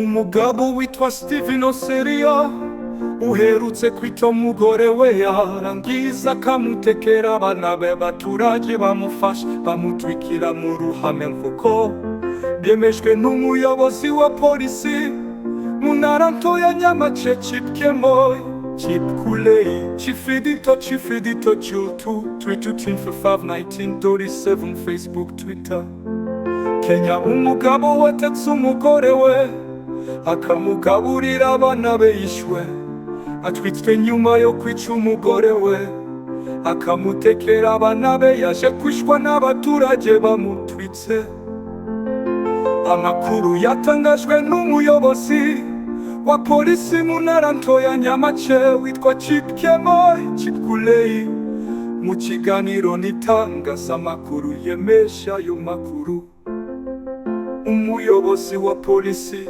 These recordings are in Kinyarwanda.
Umugabo witwa Steven Oseria uherutse kwita umugore we, yarangiza akamutekera abana be, abaturage bamufashe bamutwikira mu ruhame, nk'uko byemejwe n'umuyobozi wa polisi mu ntara nto ya Nyamasheke, Chipkemoi Chepkulei. Chief Editor, Chief Editor, June 2 3 5 19 37, Facebook, Twitter. Kenya: umugabo watetse umugore we akamugaburira abana be yishwe atwitswe nyuma yo kwica umugore we akamutekera abana be. Yaje kwishwa n'abaturage bamutwitse. Amakuru yatangajwe n'umuyobozi wa polisi mu ntara nto ya Nyamasheke witwa Chipkemoi Chepkulei mu kiganiro n'itangazamakuru yemeje ayo makuru. Umuyobozi wa polisi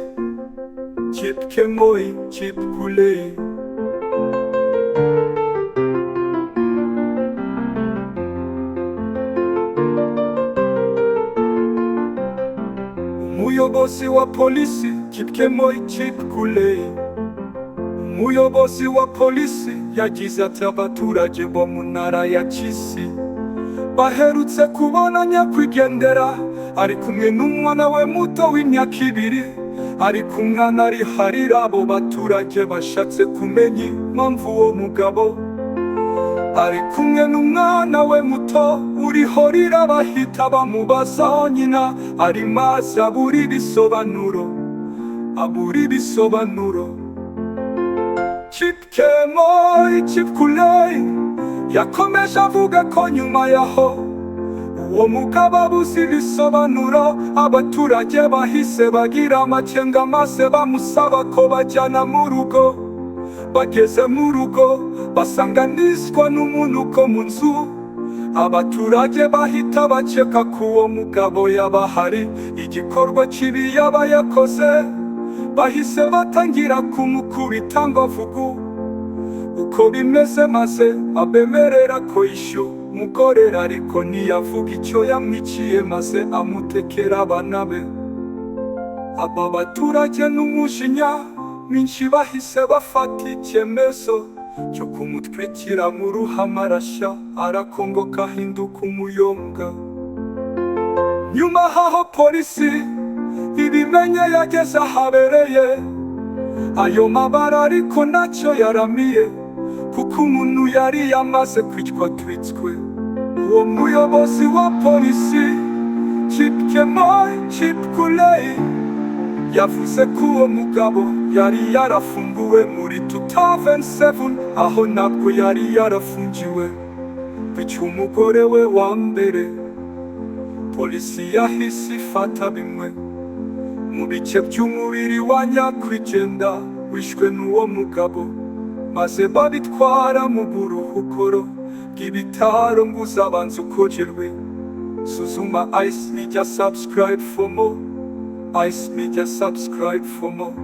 Chipkemoi Chepkulei. Umuyobozi wa polisi Kipkemoi Chepkulei. Umuyobozi wa polisi yagize ati: "Abaturage bo mu ntara ya Kisii baherutse kubona nyakwigendera ari kumwe n'umwana we muto w'imyaka 2, ariko umwana ariharira." Abo baturage bashatse kumenya impamvu uwo mugabo ari kumwe n'umwana we muto urihorira, bahita bamubaza aho nyina ari, maze abura ibisobanuro, abura ibisobanuro. Chipkemoi Chepkulei yakomeje avuga ko nyuma yaho uwo mugabo abuze ibisobanuro, abaturage bahise bagira amakenga maze bamusaba ko bajyana mu rugo. Bageze mu rugo basanganizwa n'umunuko mu nzu. Abaturage bahita bakeka ko uwo mugabo yaba hari igikorwa kibi yaba yakoze. Bahise batangira kumukubita ngo avuge uko bimeze, maze abemerera ko yishe umugore, ariko ntiyavuga icyo yamwiciye, maze amutekera abana be. Aba baturage n'umujinya mwinshi bahise bafata icyemezo cyo kumutwikira mu ruhame, arashya, arakongoka, ahinduka umuyonga. Nyuma haho polisi ibimenye yageze ahabereye ayo mabara, ariko ntacyo yaramiye kuko umuntu yari yamaze kwicwa atwitswe. Uwo muyobozi wa polisi Chipkemoi Chepkulei yavuze ko uwo mugabo yari yarafunguwe muri 2007, aho ntabwo yari yarafungiwe kwica umugore we wa mbere. Polisi yahise ifata bimwe mu bice by'umubiri wa nyakwigendera wishwe n'uwo mugabo, maze babitwara mu buruhukiro bw'ibitaro ngo uzabanze ukogerwe. Suzuma. Ice Media, subscribe for more. Ice Media, subscribe for more.